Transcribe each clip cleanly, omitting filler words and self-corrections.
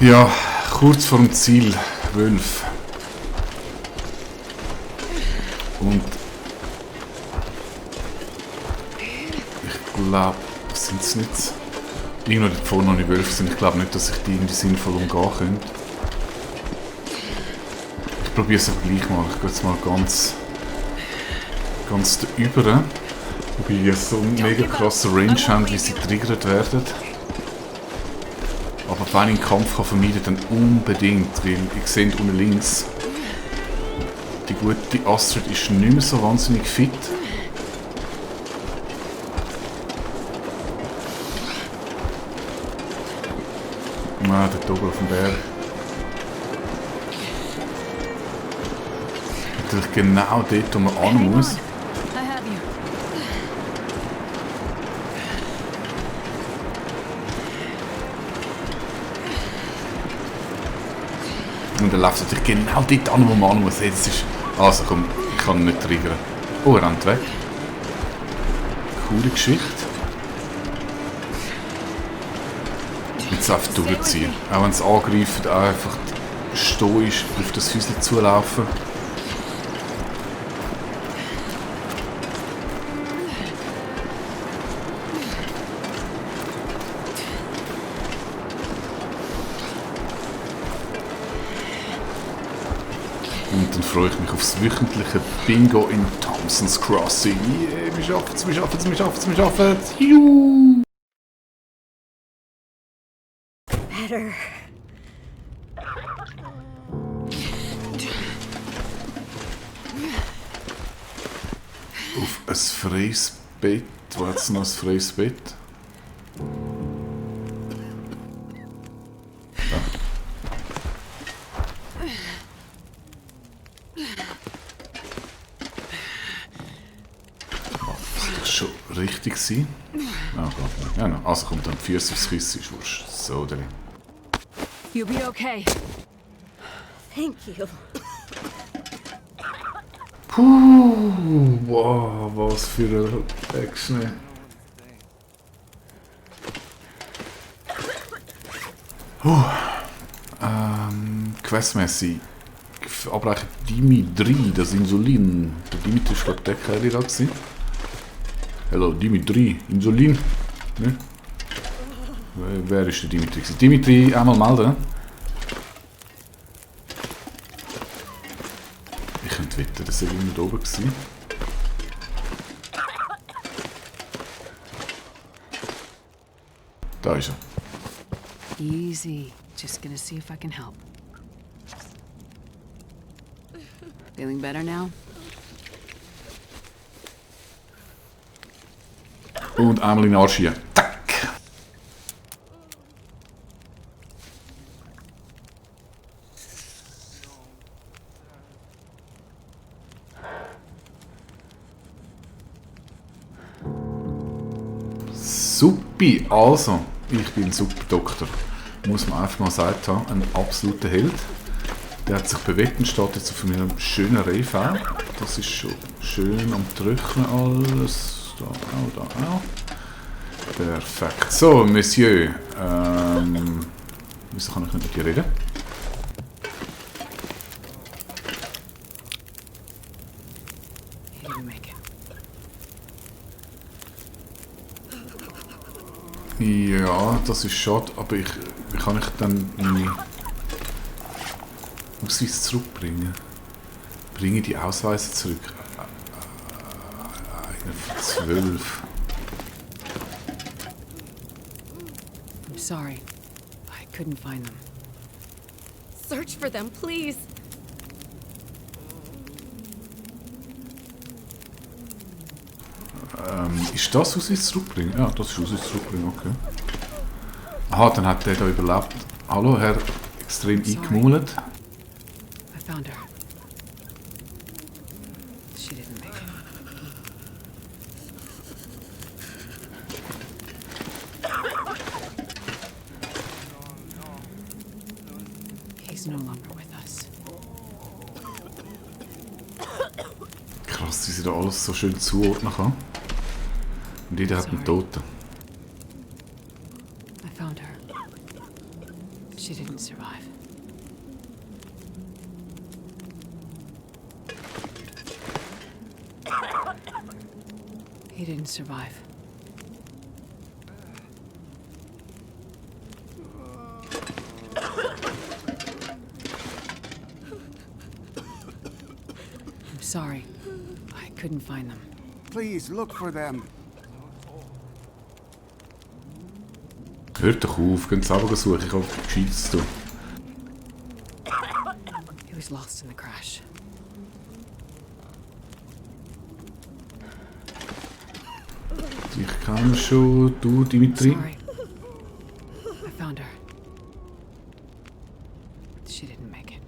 Ja, kurz vor dem Ziel, Wölfe. Und ich glaube, sind es nicht... Irgendwo dort vorne noch die Wölfe sind. Ich glaube nicht, dass ich die irgendwie sinnvoll umgehen könnte. Ich probiere es aber gleich mal. Ich gehe jetzt mal ganz drüber. Wobei die so eine mega krasse Range haben, wie sie triggert werden. Aber wenn ich einen Kampf kann vermeiden kann, dann unbedingt, weil ihr seht unten links, die gute Astrid ist nicht mehr so wahnsinnig fit. Ah, dort oben auf dem Berg. Natürlich genau dort, wo man hin muss. Und er läuft natürlich genau dort an, wo man hin muss. Hey, das ist... Also komm, ich kann ihn nicht triggern. Oh, er rennt weg. Coole Geschichte. Jetzt einfach durchziehen. Auch wenn es angreift, auch einfach stoisch auf das Häuschen zulaufen. Und dann freue ich mich aufs wöchentliche Bingo in Thompson's Crossing. Yeah, wir schaffen es, wir schaffen es, wir schaffen es, wir schaffen es. Juhu! Better. Auf ein freies Bett. Wo hat es noch ein freies Bett? Schon richtig sein. Ah, ja, no. Also kommt dann die Füße aufs Kissen, ist wurscht. So, dann. You'll be okay. Thank you. Puh, wow, was für ein Action. Questmässig. Abbrechen Dimitri, das Insulin. Der Dimitri ist, glaube ich, der Kerl da gewesen. Hallo, Dimitri, Insulin. Ne? Wer ist der Dimitri? Dimitri, einmal melden. Ich könnte wetten, dass er immer da oben war. Da ist er. Easy. Just gonna see if I can help. Feeling better now? Und einmal in den Arsch hier. Tack! Supi! Also, ich bin ein super Doktor. Muss man einfach mal gesagt haben, ein absoluter Held. Der hat sich bewegt und steht jetzt auf einem schönen Rehfell. Das ist schon schön am Trocknen alles. Da auch, da auch. Perfekt. So, Monsieur. Wieso kann ich nicht mit dir reden? Ja, das ist schade, aber wie kann ich dann meine Ausweise zurückbringen? Bringe die Ausweise zurück. Einer von 12. I'm sorry. I couldn't find them. Search for them, please. Ist das Ausweise zurückbringen? Ja, das ist Ausweise zurückbringen, okay. Aha, dann hat der da überlebt. Hallo, Herr extrem eingemummelt. I found her. She didn't make it. He's no longer with us. Krass, wie sie da alles so schön zuordnen kann. Und jeder hat einen Toten. I found her. She didn't survive. He didn't survive. I'm sorry. I couldn't find them. Please look for them. Hört doch auf, könnt selber suchen, ich habe Gescheites zu tun. He was lost in the crash. Ich kenne schon, du, Dimitri. Sorry. I found her. She didn't make it.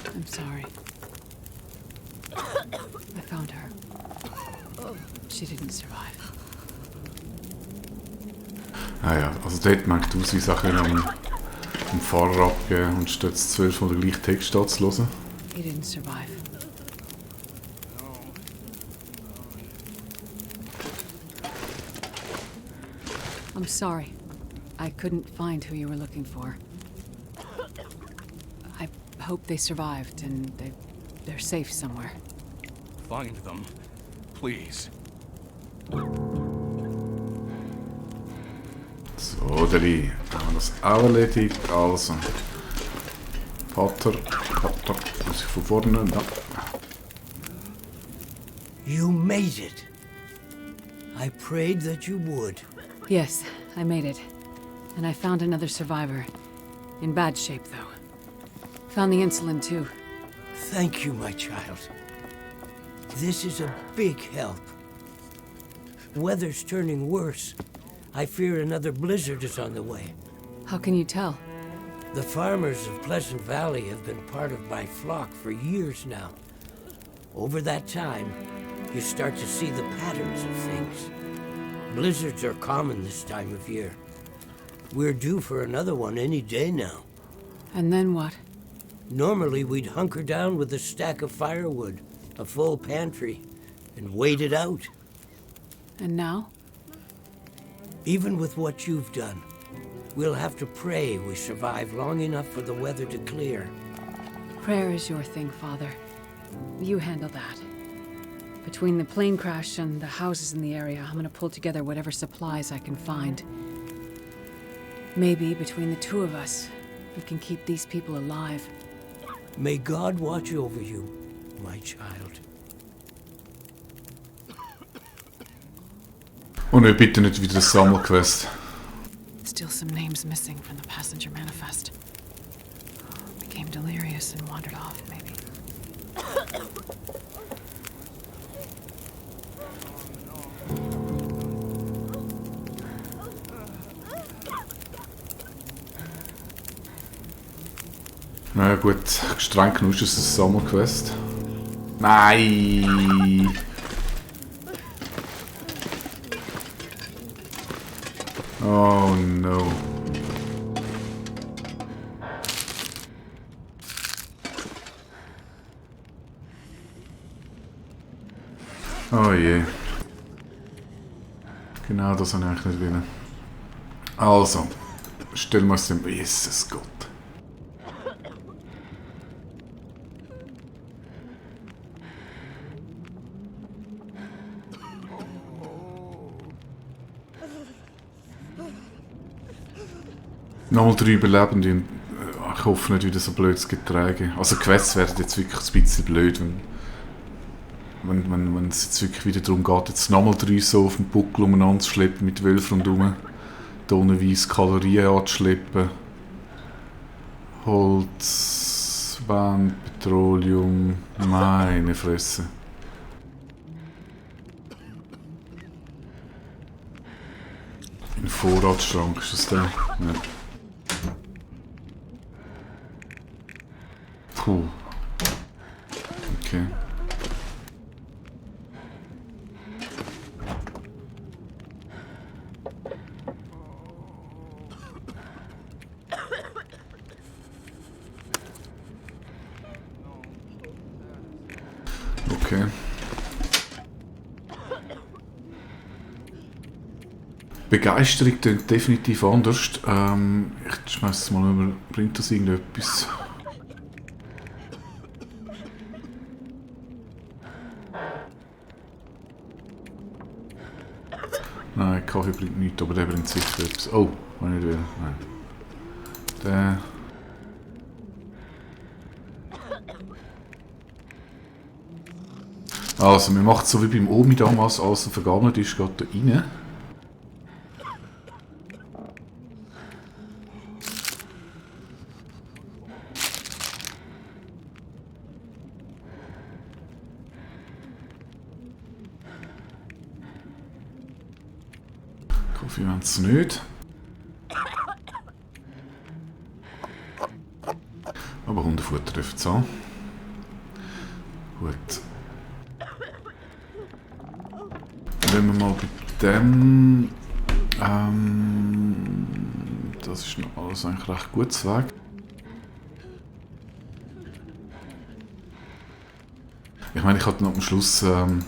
I'm sorry. I found her. She didn't survive. Ah ja, also dort merkt aus, wie Sachen am Fahrer abgeben und statt 12 Mal den gleichen Text zu hören. He didn't survive. I'm sorry. I couldn't find who you were looking for. I hope they survived and they're safe somewhere. Find them, please. So, Deli, haben wir das auch erledigt. Also, Pater, muss ich von vorne? Da. You made it. I prayed that you would. Yes, I made it. And I found another survivor. In bad shape, though. Found the insulin, too. Thank you, my child. This is a big help. Weather's turning worse. I fear another blizzard is on the way. How can you tell? The farmers of Pleasant Valley have been part of my flock for years now. Over that time, you start to see the patterns of things. Blizzards are common this time of year. We're due for another one any day now. And then what? Normally, we'd hunker down with a stack of firewood, a full pantry, and wait it out. And now? Even with what you've done, we'll have to pray we survive long enough for the weather to clear. Prayer is your thing, Father. You handle that. Between the plane crash and the houses in the area, I'm gonna pull together whatever supplies I can find. Maybe between the two of us, we can keep these people alive. May God watch over you, my child. Und wir bitte nicht wieder das Sammelquest. Still some names missing from the passenger manifest. Became delirious and wandered off, maybe. Na ja, gut, streng genug ist es ein Sammelquest. Nein! Oh no. Oh je. Genau das habe ich eigentlich nicht wollen. Also, stellen wir es dem. Jesus Gott. Nochmal 3 Überlebende und ich hoffe nicht wieder so blödes Getragen. Also Quests werden jetzt wirklich ein bisschen blöd, wenn es jetzt wirklich wieder darum geht, jetzt nochmal 3 so auf den Buckel umeinander zu schleppen mit Wölfen rundherum, tonnenweise Kalorien anzuschleppen, Holz, Wand, Petroleum, meine Fresse. Ein Vorratsschrank ist das der? Ja. Puh. Okay. Okay. Begeisterung klingt definitiv anders. Ich schmeiß es mal über. Bringt das irgendetwas? Nein, Kaffee bringt nichts, aber der bringt sicher etwas. Oh, wenn ich nicht will. Nein. Der. Also, wir machen es so wie beim Omi damals, alles vergammelt ist, geht da rein. Kaffee wollen sie nicht. Aber Hundefutter dürfen sie haben. Gut. Wenn wir mal bei dem... das ist noch alles eigentlich recht gutes Weg. Ich meine, ich hatte noch am Schluss, wenn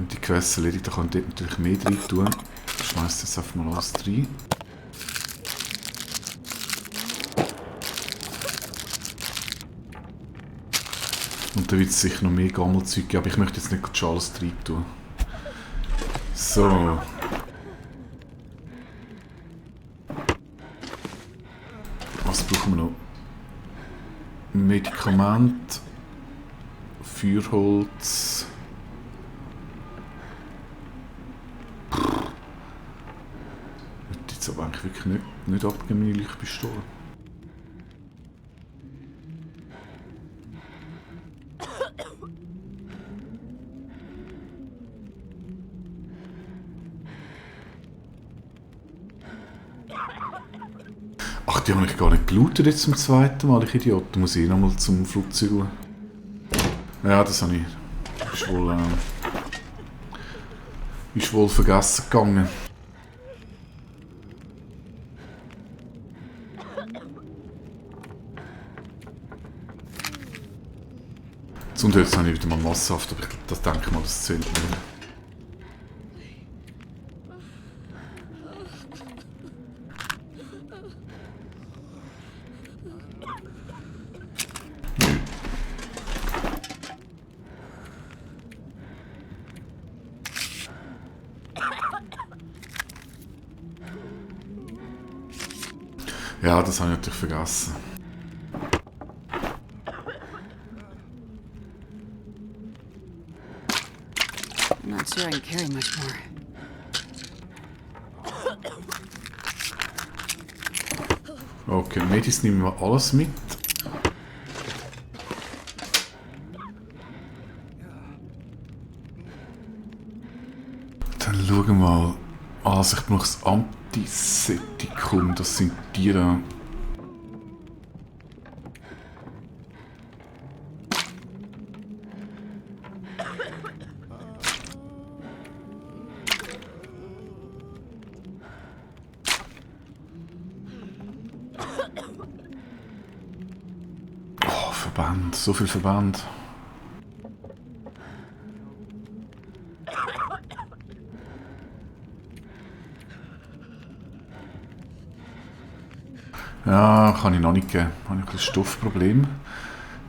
die Quests erledigt, dann kann ich dort natürlich mehr drin tun. Ich schmeiße jetzt einfach mal alles rein. Und da wird es sicher noch mehr Gammelzeug geben, aber ich möchte jetzt nicht schon alles rein tun. So. Was brauchen wir noch? Medikament, Feuerholz. Ich würde jetzt aber eigentlich wirklich nicht abgeben, meine Lichtpistole. Ach, die habe ich gar nicht gelootet jetzt zum zweiten Mal, ich Idiot. Da muss ich nochmal zum Flugzeug gehen. Ja, das habe ich. Ist wohl vergessen gegangen. Und jetzt habe ich wieder mal massenhaft, aber das denke ich mal, das zählt nicht. Ja, das habe ich natürlich vergessen. I'm not sure I can carry much more. Okay, Medis nehmen wir alles mit. Dann schauen wir mal. Also ich brauche das Antiseptikum, das sind die da. Oh, Verband, so viel Verband. Ja, kann ich noch nicht geben. Habe ich ein Stoffproblem.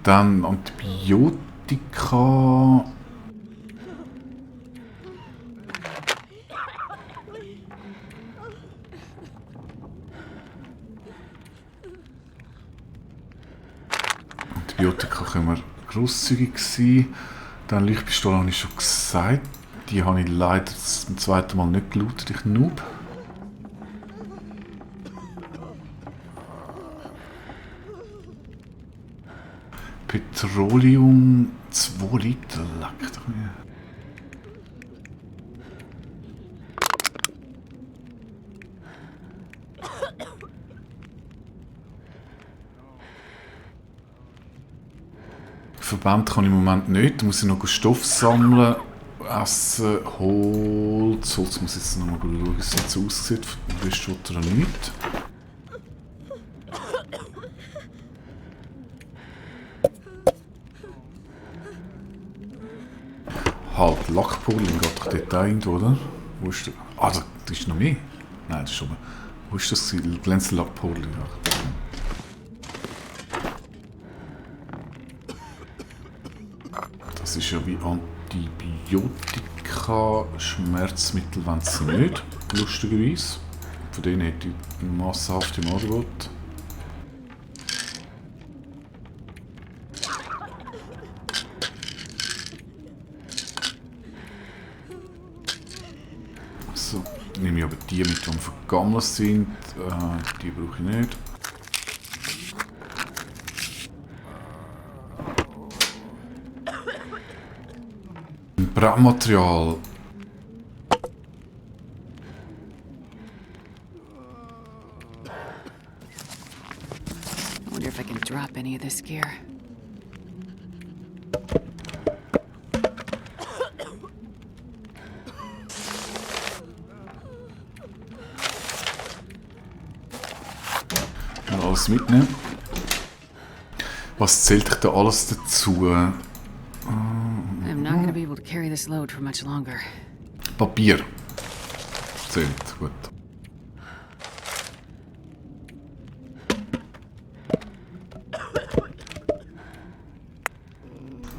Dann Antibiotika. Antibiotika können wir grosszügig sein. Dann Lichtpistole habe ich schon gesagt. Die habe ich leider zum zweiten Mal nicht gelootet, ich Noob. Petroleum 2 Liter, leck doch mir. Verband kann ich im Moment nicht, da muss ich noch Stoff sammeln, essen, Holz. Holz muss ich jetzt noch mal schauen, wie es jetzt aussieht, Rest oder nicht. Halt, Lackpulling geht doch dort irgendwo, oder? Wo ist der? Ah, da ist noch mehr. Nein, das ist schon. Wo ist das? Glänzel abholen. Das ist ja wie Antibiotika, Schmerzmittel, wenn es nicht. Lustigerweise. Von denen hätte ich massenhaft im Angebot. So, nehme ich aber die mit, die vergammelt sind. Die brauche ich nicht. Brandmaterial. I wonder if I can drop any of this gear. Mal alles mitnehmen. Was zählt euch da alles dazu? I'm not gonna be able to carry this load for much longer. Papier. Zählt, gut.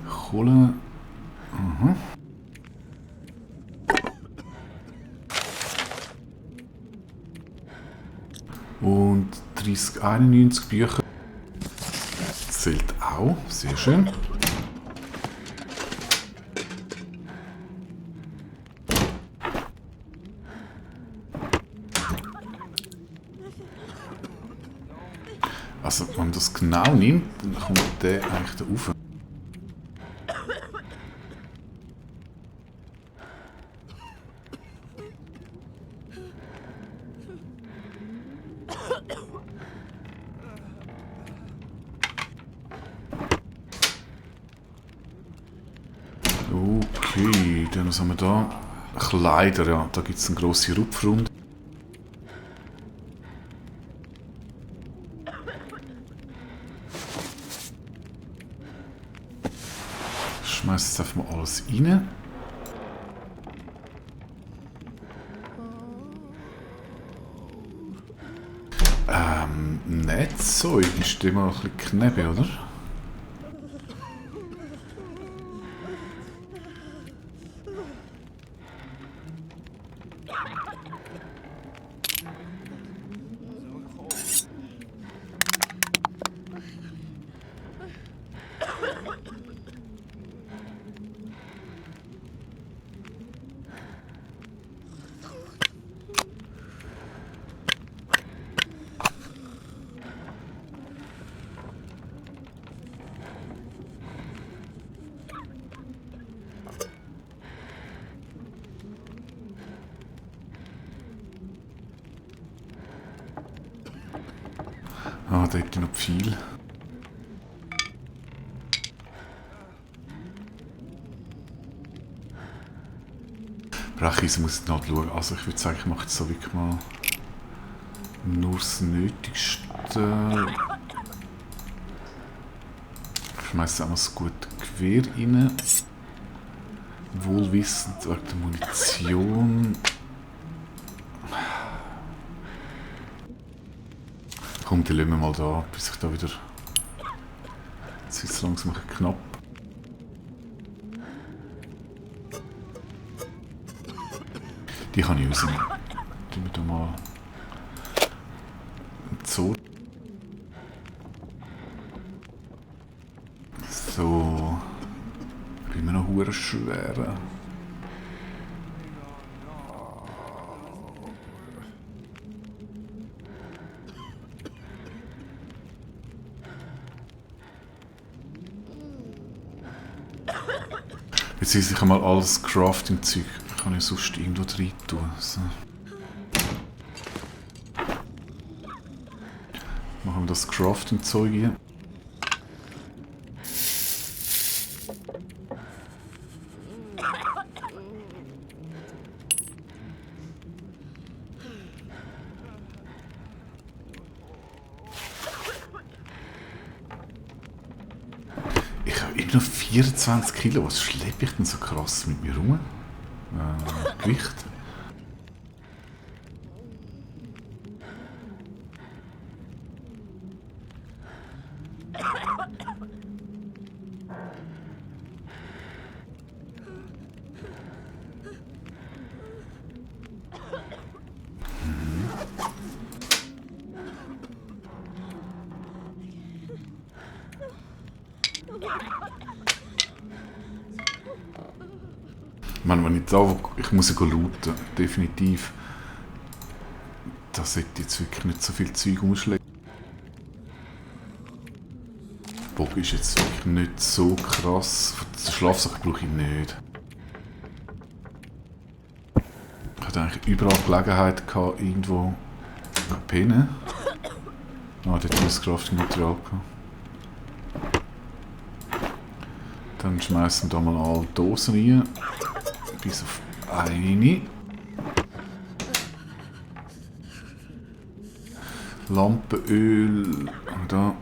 Kohle. Mhm. Und 3091 Bücher. Zählt auch, sehr schön. Also, wenn man das genau nimmt, dann kommt der eigentlich da rauf. Okay, dann was haben wir da? Kleider, ja, da gibt es eine grosse Rupfrunde. Schmeiß jetzt einfach mal alles rein. Netzzeug ist immer noch ein bisschen knebig, oder? Ah, da hätte ich noch viel. Brecheisen muss ich noch schauen. Also ich würde sagen, ich mache jetzt so wirklich mal nur das Nötigste. Ich schmeiße auch mal das gute Gewehr rein. Wohlwissend wegen der Munition. Komm, die lassen wir mal da, bis ich da wieder... Jetzt ist es langsam ein bisschen knapp. Die kann ich rausnehmen. Tun wir da mal... So. So. Immer noch hure schwer. Jetzt ist sicher mal alles Crafting-Zeug. Kann ich sonst irgendwo rein tun. So. Machen wir das Crafting-Zeug hier. Ich habe immer noch 24 Kilo. Was schleppe ich denn so krass mit mir rum? Gewicht. Ich meine, wenn ich da, ich muss ja looten, definitiv. Da sollte jetzt wirklich nicht so viel Zeug umschlägen. Der Bogen ist jetzt wirklich nicht so krass. Den Schlafsack brauche ich nicht. Ich hatte eigentlich überall Gelegenheit gehabt, irgendwo zu pennen. Ah, dort muss Crafting-Material gehabt. Dann schmeißen wir da mal alle Dosen rein. Bis auf eine. Lampenöl. Und da.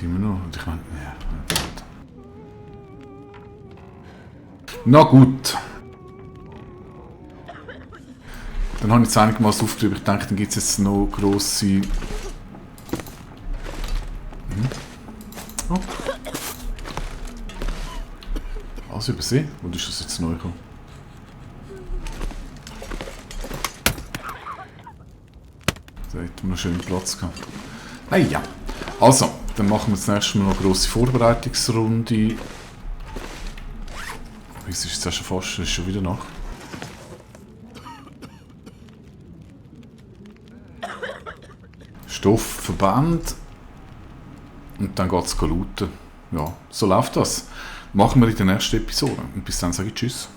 Immer noch. Ich meine, ja. Na gut. Dann habe ich jetzt einigermaßen aufgeschrieben. Ich denke, dann gibt es jetzt noch grosse. Oh. Alles übersehen? Oder ist das jetzt neu gekommen? Da hätten wir noch schön Platz gehabt. Hey, ja. Also, dann machen wir das nächste Mal noch eine grosse Vorbereitungsrunde. Es ist jetzt schon fast, es ist schon wieder Nacht. Stoffverband. Und dann geht es looten. Ja, so läuft das. Machen wir in der nächsten Episode. Und bis dann sage ich Tschüss.